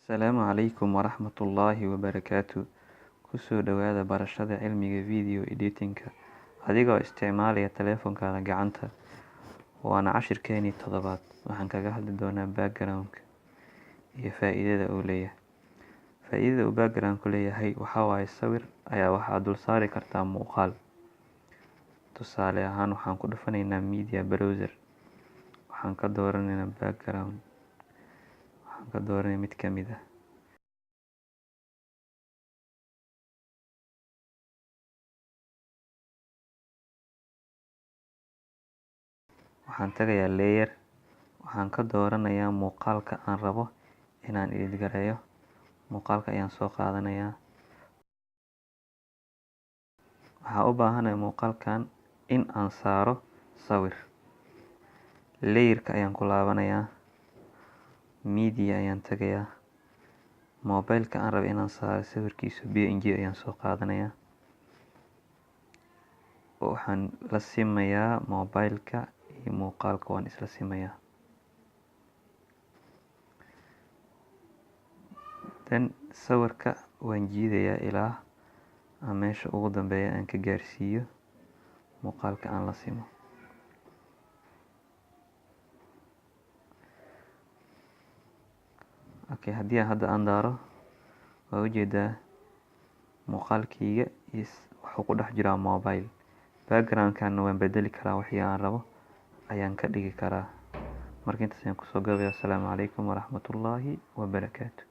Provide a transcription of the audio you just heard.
Asalaamu calaykum waraxmatullaahi wabarakaatu. Kusoo dhawaada barashada cilmiga video editing-ka adigoo isticmaalaya taleefankaada gacanta. Waana cashirkeenii toddobaad. Waxaan kaga hadli doonaa background iyo faa'iidada uu leeyahay. Faa'iidada uu background ku leeyahay waxaa waaye, sawir ayaa waxaa dul saari kartaa muuqaal. Tusaale ahaan, waxaan ku dhufanaynaa media browser, waxaan ka dooranaynaa background, waxaan ka dooranay mid ka mid ah. Waxaan tagayaa layer, waxaan ka dooranayaa muuqaalka aan rabo inaan edit gareeyo. Muuqaalka ayaan soo qaadanayaa. Waxaan u baahanahay muuqaalkan in aan saaro sawir. Layerka ayaan ku laabanayaa, media ayaan tagayaa, mobileka aan rabo inaan saaro sawirkiisa PNG ayaan soo qaadanayaa. Waxaan la simayaa mobileka iyo muuqaalka, waan isla simayaa. Then sawirka waan jiidayaa ilaa aan meesha ugu dambeeya aan ka gaarsiiyo muuqaalka aan la simo. Okay, haddii aan hadda aan daaro, waa ujeedaa muuqaalkayga is wuxuu ku dhex jiraa mobile. Background-kana waan bedeli karaa, wixii aan rabo ayaan ka dhigi karaa. Marka intaas ayaan kusoo gabaya. Asalaamu calaykum waraxmatullaahi wabarakaatu.